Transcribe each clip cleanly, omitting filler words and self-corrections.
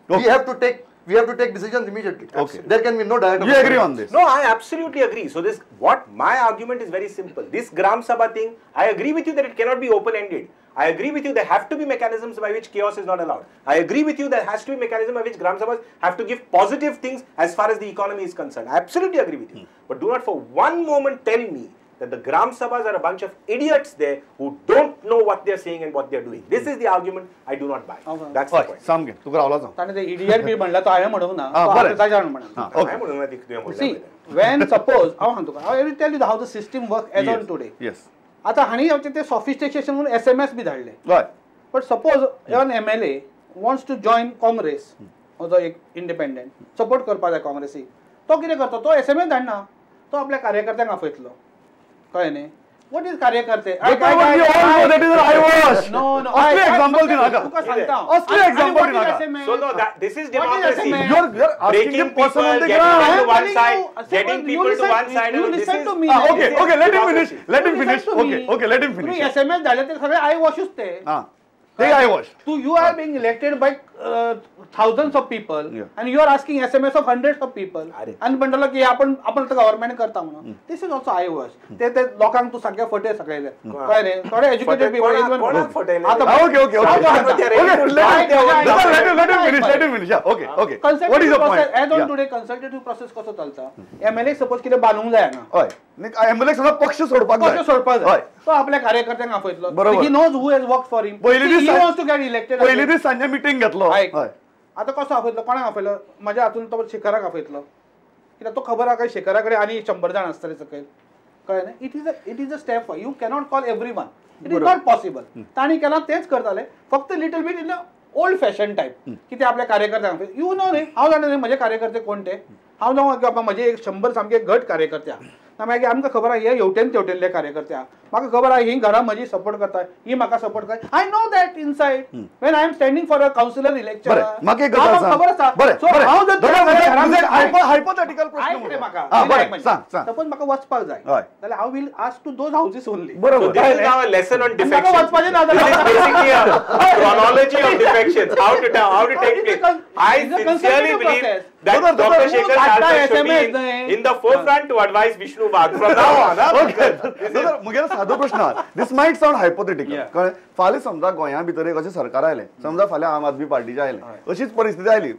We have to take We have to take decisions immediately. Okay. There can be no dialogue. You agree on this? No, I absolutely agree. So this, what my argument is very simple. This Gram Sabha thing, I agree with you that it cannot be open-ended. I agree with you there have to be mechanisms by which chaos is not allowed. I agree with you there has to be mechanism by which Gram Sabhas have to give positive things as far as the economy is concerned. I absolutely agree with you. But do not for one moment tell me that the Gram Sabhas are a bunch of idiots there who don't know what they're saying and what they're doing. This is the argument I do not buy. That's the point. सामके तुका रावला जाऊ. ताणे ते idiot बी म्हणला तो हांवें म्हणूंक ना. ताज्या म्हणला. ओके. See, when suppose हांव सांगता तुका, I will tell you how the system work as on today. Yes. आतां हांणी ते सॉफिस्टिकेशन म्हणून SMS बी धाडले. हय. But suppose an MLA wants to join Congress, जो एक इंडिपेंडंट सपोर्ट करपाक जाय काँग्रेसीक, तो कितें करता, तो SMS धाडना, तो आपल्या कार्यकर्त्यांक आपयतलो. कळ्ळें न्ही? What is कार्यकर्ते? No no, असले एक्झाम्पल दिनाका. तुका सांगता असले example दिनाका. So no, this is democracy. You are asking a person on the ground, one side, getting people to one side. You listen to me. Okay okay, let him finish, let him finish. Okay okay, let him finish. तुम्ही SMS धाडले ते सगळे I वॉशूच ते. हां, ते I wash. Tu you are being elected by thousands of people and you are asking SMS of hundreds of people आनी म्हणटलो की आपण आपण गव्हर्मेंट करता म्हणून. This is also eye wash. ते ते लोकांक तूं सारकें फटय सगळे. कळ्ळें न्ही? थोडे एज्युकेटेड पीपल. आतां okay okay okay, let him finish, let him finish. Okay okay, what is the point? As on today consultative process कसो चलता? एमएलए सपोज कितें बांदूंक जाय हांगा. हय, एमएलए समज पक्ष सोडपाक जाय, पक्ष सोडपाक जाय, तो आपल्या कार्यकर्त्यांक आपयतलो. He knows who has work for him. पयली he wants to get elected. पयली दीस सांजे मिटींग घेतलो. आतां कसो आपयतलो? कोणाक आपयलो? म्हज्या हातून तो शेखराक आपयतलो, कित्याक तो खबर आहा काय शेखरा कडेन आनी 100 जाण आसतले सकयल. कळ्ळें न्ही? It is a step. You cannot call every one, it is not possible. तांणी केलां तेंच करताले, फक्त little bit in a old fashion type की ते आपल्या कार्यकर्त्यांक. You know न्ही, हांव जाणा न्ही म्हजे कार्यकर्ते कोण ते. हांव जाणा की बाबा म्हजे 100 सामके घट कार्यकर्ते आहा. ना मागीर आमकां खबर आहा हे हेवटेन तेवटेनले कार्यकर्ते आहा, म्हाका खबर आहा ही घरां म्हजी सपोर्ट करता, ही म्हाका सपोर्ट करता. I know that inside when I am standing for a councillor election. खबर आसा. सो हांव जर हायपोथेटिकल प्रश्न म्हाका सपोज म्हाका वचपाक जाय जाल्यार हांव will ask to those houses only. बरोबर. This is now a lesson on defection. वचपाचें ना जाल्यार basically a chronology of defections, how to take place. I sincerely believe that Dr. Shekhar Salkar should be in the forefront to advise Vishnu Wagh from now on. Okay. मुगेलो सादो प्रश्न आहा. This might sound hypothetical. कळ्ळें? फाल्यां समजा गोंया भितर एक अशें सरकार आयलें, समजा फाल्यां आम आदमी पार्टीचें आयलें, अशीच परिस्थिती आयली,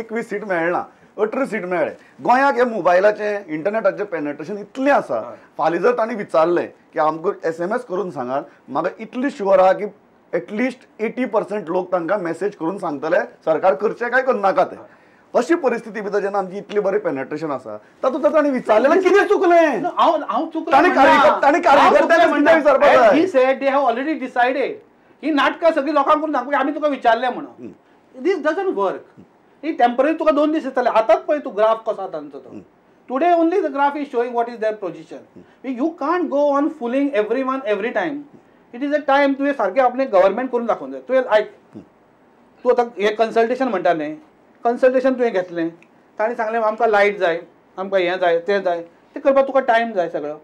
21 सीट मेळना, 18 सीट मेळ्ळे, गोंयाक हे मोबायलाचें इंटरनेटाचें पेनेट्रेशन इतलें आसा, फाल्यां जर तांणी विचारलें की आमकां SMS करून सांगात, म्हाका इतली शुअर आहा की एटलिस्ट 80% लोक तांकां मॅसेज करून सांगतले सरकार करचें काय करनाका तें. अशी परिस्थिती भितर जेन्ना आमची इतली बरी पेनेट्रेशन आसा, तातूंत तांणी विचारलें कितें चुकलें? हांव चुकलें. तांणी कार्यकर्त्यांक कितें विचारपाक जाय? He said they have already decided. ही नाटकां सगळीं लोकांक करून सांगू आमी तुका विचारलें म्हणून. This doesn't work. He temporary तुका 2 दीस दिसतले. आतांच पळय तूं ग्राफ कसो आसा तांचो तो. Today only the graph is showing what is their position. You can't go on fooling every one every time. It is a time तुवें सारकें आपलें गव्हर्मेंट करून दाखोवंक जाय. तुवें आयक, तूं आतां हें कन्सल्टेशन म्हणटा न्ही, कन्सल्टेशन तुवें घेतलें, तांणी सांगलें आमकां लायट जाय, आमकां हें जाय, तें जाय, तें करपाक तुका टायम जाय सगळो.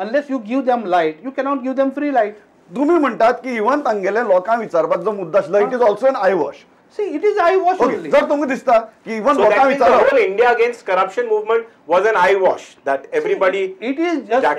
Unless you give them light, you cannot give them free light. तुमी म्हणटात की इवन तांगेले लोकांक विचारपाक जो मुद्दो आशिल्लो, it is also an eye wash. See, it is eye wash only. जर तुमकां दिसता की इवन लोकांक विचारप, the whole India against corruption movement was an eye wash that everybody. See, it is just the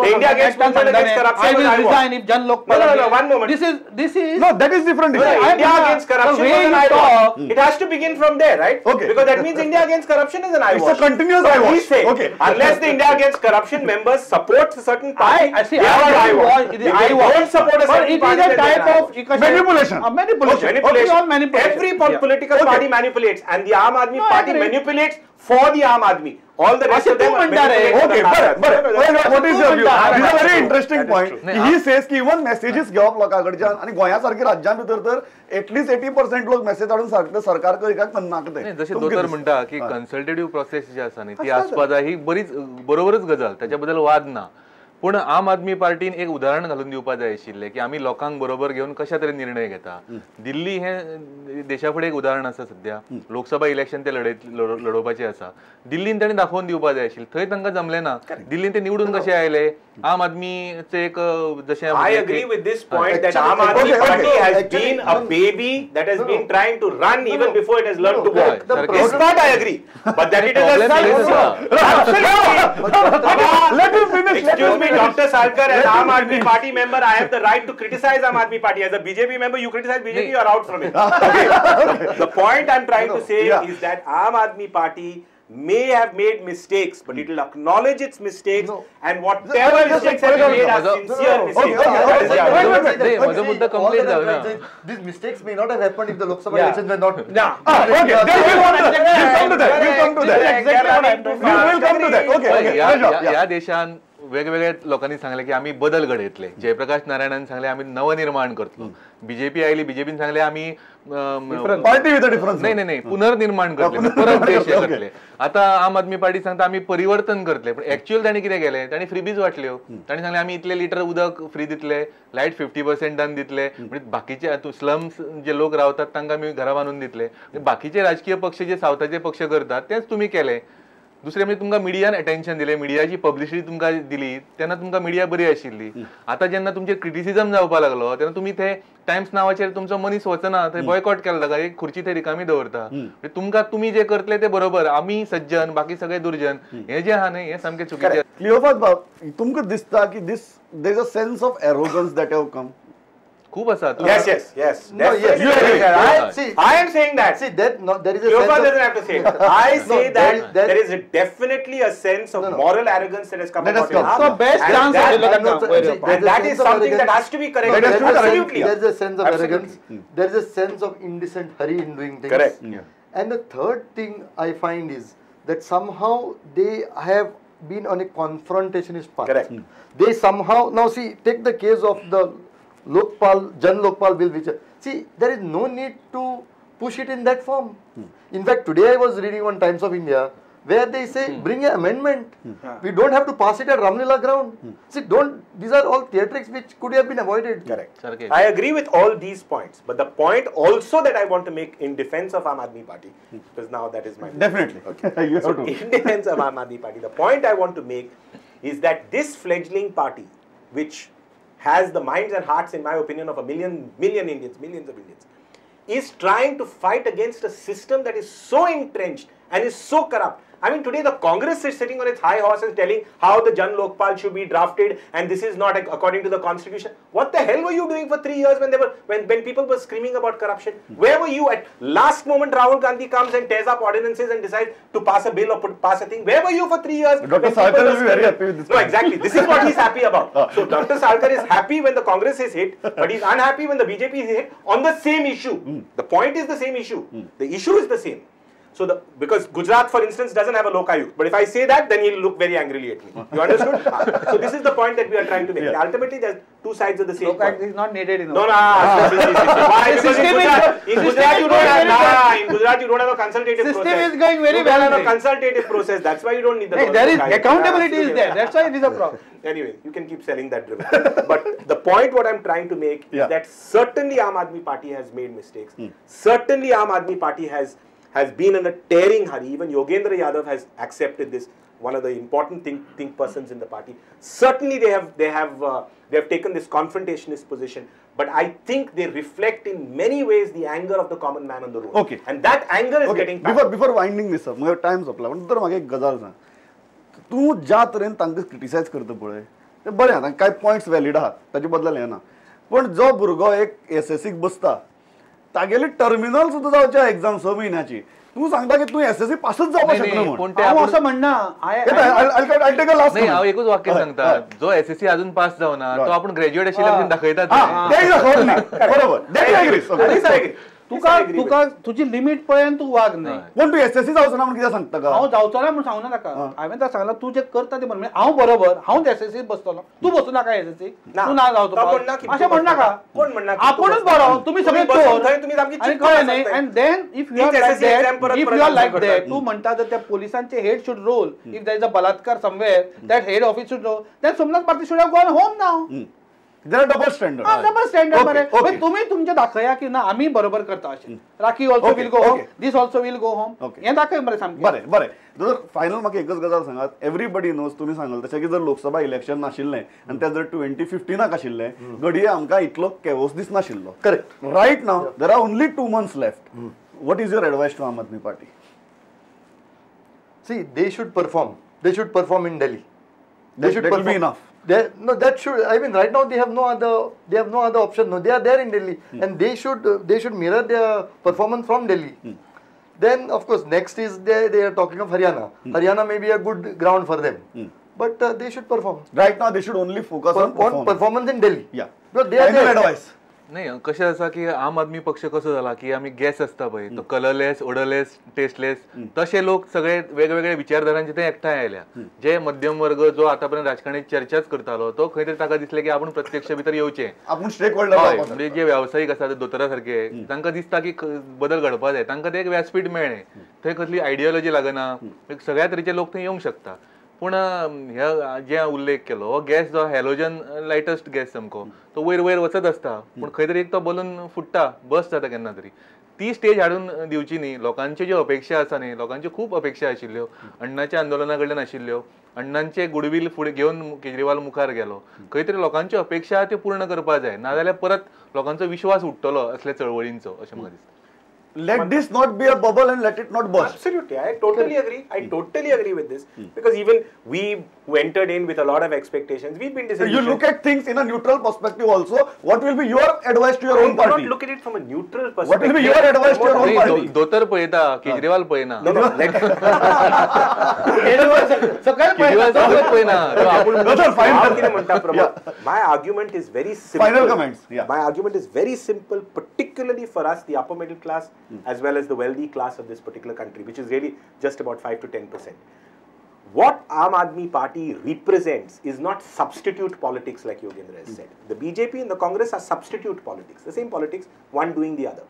India against movement against corruption. I will resign if Jan Lokpal. No, no, no, one moment. This is no, that is different. No, India against corruption was an eye wash. It has to begin from there, right? Okay. Because that means India against corruption is an eye wash. It's a continuous eye wash. We say, okay, unless the India against corruption members support a certain party, I see. Eye wash. It is eye wash. Don't support a certain party. It is a type of manipulation. Manipulation. Manipulation. Every political party manipulates, and the Aam Aadmi Party manipulates for the Aam Aadmi. All the rest of them manipulate. Okay, but what is your view? This is a very interesting point. He says की even messages घेवप लोकां कडच्यान आनी गोंया सारखे राज्यां भितर तर एटलिस्ट 80% लोक मेसेज हाडून सारके सरकार करिका करनाका ते. जशें दोतोर म्हणटा की कन्सल्टेटिव्ह प्रोसेस जी आसा न्ही ती आसपा जाय, ही बरीच बरोबरच गजाल, ताच्या बद्दल वाद ना. पूण आम आदमी पार्टीन एक उदाहरण घालून दिवपा जाय आशिल्लें की आमी लोकांक बरोबर घेवन कशा तरेन निर्णय घेता. दिल्ली हे देशा फुडें एक उदाहरण आसा. सद्या लोकसभा इलेक्शन ते लढोवपाचे आसा. दिल्लीन ताणें दाखोवन दिवपा जाय आशिल्लें, थंय तांकां जमलें ना. दिल्लीन ते निवडून कशे आयले? आम आदमीचे एक जशें I agree with this point that Aam Aadmi Party has been a baby that has been trying to run even before it has learned to walk. This part I agree, but that it is a Let him finish. Excuse me, Dr. Salkar, as Aam Aadmi Party member, I have the right to criticize Aam Aadmi Party. As a BJP member, you criticize BJP, you are out from it. Okay. The point I'm trying to say is that Aam Aadmi Party may have made mistakes, but it will acknowledge its mistakes, and whatever mistakes have been made are sincere mistakes. These mistakes may not have happened if the Lok Sabha elections were not. Okay, then we'll come to that. We'll come to that. We'll come to that. Okay, okay. ह्या देशान वेगवेगळ्या लोकांनी सांगले की आमी बदल घडयतले. जयप्रकाश नारायणान सांगले आमी नवनिर्माण करतलो. बीजेपी आयली, बीजेपीन सांगले आमी पार्टी विथ डिफरन्स नाही नाही नाही पुनर्निर्माण करतले, परत देश करतले. आता आम आदमी पार्टी सांगता आमी परिवर्तन करतले, पण एक्च्युअल ताणी कितें केलें? ताणी फ्रीबीज वाटल्यो. ताणी सांगले आमी इतले लिटर उदक फ्री दितले, लायट 50% दितले, म्हणजे बाकीचे स्लम्स जे लोक रावतात तांकां आमी घरां बांदून दितले. बाकीचे राजकीय पक्ष जे सावथाचे पक्ष करतात तेच तुमी केले. दुसरें म्हणजे तुमकां मिडियान अटेन्शन दिलें, मिडियाची पब्लिसिटी तुमकां दिली, तेन्ना तुमकां मिडिया बरी आशिल्ली. आतां जेन्ना तुमचेर क्रिटिसिजम जावपा लागलो तेन्ना तुमी ते टायम्स नावाचेर तुमचो मनीस वचना, थंय बॉयकॉट केला ताका, एक खुर्ची थंय रिकामी दवरता. तुमकां तुमी जे करतले ते बरोबर, आमी सज्जन बाकी सगळे दुर्जन, हे जे आहा न्ही हे सामकें चुकीचें. क्लियोफास बाब, तुमकां दिसता की this there is a sense of arrogance that have come? खूब आसा. Yes, yes, yes. No, yes. You agree. See, I am saying that. See, that no, there is a Cleophas sense of, doesn't have to say it. I say that there is definitely a sense of moral arrogance that has come about. So best chance and that is something that has to be corrected. Absolutely. There is a sense of arrogance. There is a sense of indecent hurry in doing things. Correct. And the third thing I find is that somehow they have been on a confrontationist path. Correct. They somehow, now see, take the case of the Lokpal, Jan Lokpal bill, which, see, there is no need to push it in that form. In fact, today I was reading on Times of India where they say, bring an amendment. We don't have to pass it at Ramlila ground. See, don't, these are all theatrics which could have been avoided. Correct. Okay. I agree with all these points, but the point also that I want to make in defense of Aam Aadmi Party, because now that is my... Definitely. Okay. You have so to. In defense of Aam Aadmi Party, the point I want to make is that this fledgling party, which has the minds and hearts, in my opinion, of a million Indians, millions of Indians, is trying to fight against a system that is so entrenched and is so corrupt. I mean, today the Congress is sitting on its high horse and telling how the Jan Lokpal should be drafted and this is not according to the constitution. What the hell were you doing for 3 years when they were when people were screaming about corruption? Where were you at last moment? Rahul Gandhi comes and tears up ordinances and decides to pass a bill or pass a thing. Where were you for 3 years? Dr. Salkar will be very happy with this. No, exactly. This is what he's happy about. So Dr. Salkar is happy when the Congress is hit, but he's unhappy when the BJP is hit on the same issue. The point is the same issue. The issue is the same. So because Gujarat, for instance, doesn't have a Lok Ayukt. But if I say that, then he'll look very angrily at me. You understood? So this is the point that we are trying to make. Yeah. Ultimately, there's two sides of the same Lok Ayukt coin. is not needed in No, no. Why? Because in Gujarat, you don't have, in Gujarat, you don't have a consultative system process. System is going very well. You don't have a consultative process. That's why you don't need the hey, there is accountability is there. That's why it is a problem. Anyway, you can keep selling that drivel. But the point what I'm trying to make is that certainly Aam Aadmi Party has made mistakes. Certainly Aam Aadmi Party has been in a tearing hurry. Even Yogendra Yadav has accepted this, one of the important think persons in the party. Certainly they have taken this confrontationist position, but I think they reflect in many ways the anger of the common man on the road. Okay. And that anger is getting passed. Before winding this up, my time's up. पण तर म्हाका एक गजाल सांग, तूं ज्या तरेन तांकां क्रिटिसायज करता पळय ते बरें आहा, कांय पॉयंट्स व्हॅलिड आहात, ताचे बदल हें ना. पण जो भुरगो एक एसएससीक बसता तागेली टर्मिनल सुद्दां जावच्या एग्जाम 6 म्हयन्याची, तूं सांगता की तूं एसएससी पासच जावपाक शकना म्हूण. हांव असो म्हणना. हांव एकूच वाक्य सांगता, जो एसएससी अजून पास जावना तो आपूण ग्रॅज्युएट आशिल्ल्या भशेन दाखयतात. बरोबर. तुका तुका तुजी लिमीट पळयन तूं वाग न्हय. पूण तूं एसएससी जावचो ना म्हणून कित्याक सांगता का? हांव जावचो ना म्हणून सांगना ताका. हांवें ताका सांगलां तूं जें करता तें बरें, हांव बरोबर, हांव एसएससी बसतलो, तूं बसूं नाका एसएससी, तूं ना जावचो अशें म्हणनाका. कोण म्हणना? आपूणच बरो, तुमी सगळे चोर आनी कळ्ळें न्हय. And then if you are like that, if you are like that, तूं म्हणटा जर त्या पोलिसांचे head should roll, if there is a बलात्कार somewhere, that head office should roll, then Somnath Bharti should have gone home now. There are double standard. Double standard मरे. तुम्ही तुमचे दाखया की ना आम्ही बरोबर करता अशें. Rakhi also will go home, this also will go home, हें दाखय मरे सामकें. बरें बरें. जर फायनल म्हाका एकच गजाल सांगात, एवरीबडी नोज, तुमी सांगल तशें की जर लोकसभा इलेक्शन नाशिल्लें आनी तें जर 2015 आशिल्लें घडये आमकां इतलो केवोस दिसनाशिल्लो. Correct. Right now there are only 2 months left. What is your advice to Aam Aadmi Party? See, they should perform. They should perform in Delhi. They should perform. That will be enough. They, no, that should. I mean, right now they have no other. They have no other option. No, they are there in Delhi, and they should mirror their performance from Delhi. Then, of course, next is they are talking of Haryana. Haryana may be a good ground for them, but they should perform. Right now, they should only focus on performance in Delhi. Yeah, because they are there. Advice. नाही, कशें आसा की आम आदमी पक्ष कसो जाला की आमी गॅस आसता पळय, तो कलरलेस, ओडरलेस, टेस्टलेस, तशे लोक सगळे वेगवेगळे विचारधारांचे ते एकठांय आयल्या. जे मध्यम वर्ग जो आतापर्यंत राजकारणी चर्चाच करतालो तो खंय तरी ताका दिसलें की आपूण प्रत्यक्ष भितर येवचें, आपूण स्टेक होल्डर, म्हणजे जे वेवसायीक आसा दोतोरा सारके तांकां दिसता की बदल घडपा जाय, तांकां ते एक व्यासपीठ मेळ्ळें, थंय कसली आयडियोलॉजी लागना, सगळ्या तरेचे लोक थंय येवंक शकता. पूण ह्या जे उल्लेख केलो हो गॅस जो हॅलोजन लायटस्ट गॅस सामको तो वयर वयर वचत आसता, पूण खंय तरी एक तो बलून फुट्टा, बस जाता केन्ना तरी. ती स्टेज हाडून दिवची न्ही. लोकांच्यो ज्यो अपेक्षा आसा न्ही, लोकांच्यो खूब अपेक्षा आशिल्ल्यो अण्णाच्या आंदोलना कडल्यान आशिल्ल्यो, अण्णांचे गुडवील फुडें घेवन केजरीवाल मुखार गेलो. खंय तरी लोकांच्यो अपेक्षा त्यो पूर्ण करपाक जाय, नाजाल्यार परत लोकांचो विश्वास उडटलो असल्या चळवळींचो अशें म्हाका दिसता. Let this not be a bubble and let it not burst. Absolutely. I totally agree. I totally agree with this. Because even we who entered in with a lot of expectations, we've been disillusioned. So you look at things in a neutral perspective also. What will be your advice to your own party? I do not look at it from a neutral perspective. What will be your advice to your own party? दोतर पळयता, केजरीवाल पळयना. No, no. Kejriwal पळयना. My argument is very simple. Final comments. Yeah. My argument is very simple, particularly for us, the upper middle class, as well as the wealthy class of this particular country, which is really just about 5 to 10%. What Aam Aadmi Party represents is not substitute politics like Yogendra has said. The BJP and the Congress are substitute politics, the same politics, one doing the other.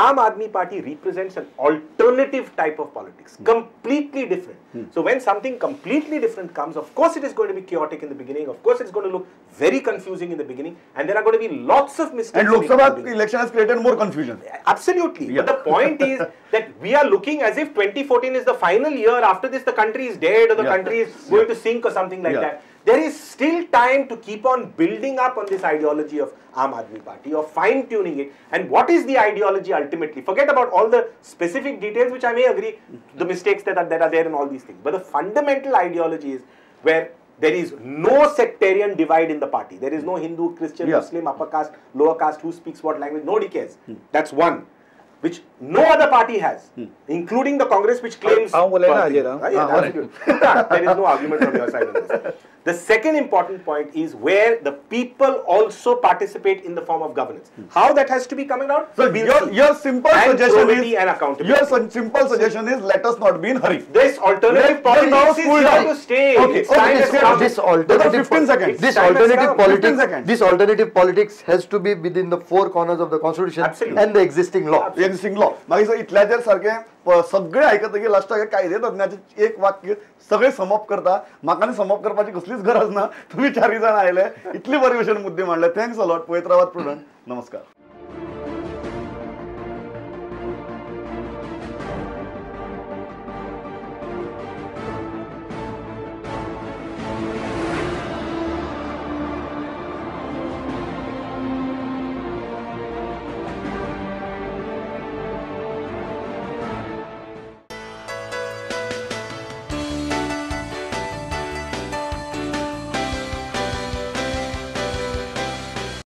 Aam Aadmi Party represents an alternative type of politics, completely different. So when something completely different comes, of course it is going to be chaotic in the beginning, of course it's going to look very confusing in the beginning, and there are going to be lots of mistakes. And Lok Sabha election has created more confusion. Absolutely. Yeah. But the point is that we are looking as if 2014 is the final year, after this the country is dead or the country is going to sink or something like that. There is still time to keep on building up on this ideology of Aam Aadmi Party, or fine-tuning it. And what is the ideology ultimately? Forget about all the specific details, which I may agree, the mistakes that are there in all these things. But the fundamental ideology is where there is no sectarian divide in the party. There is no Hindu, Christian, Muslim, upper caste, lower caste, who speaks what language. Nobody cares. That's one, which no other party has, including the Congress, which claims... There is no argument from your side on this. The second important point is where the people also participate in the form of governance. How that has to be coming out? So your simple suggestion is, and accountability. Your simple suggestion is, let us not be in hurry. This alternative politics is here to stay. Okay. This alternative 15 seconds. This alternative politics. This alternative politics has to be within the four corners of the constitution. Absolutely. And the existing law. The existing law. मागीर इतल्याचेर सारकें सगळे आयकतकीर लास्टाक कायदे तज्ञाचें एक वाक्य सगळे समप करता. म्हाका आनी समप करपाची कसलीच गरज ना. तुमी चारूय जाण आयले, इतली बरी भशेन मुद्दे मांडले. Thanks a lot. पळयत रावात प्रुडंट. नमस्कार.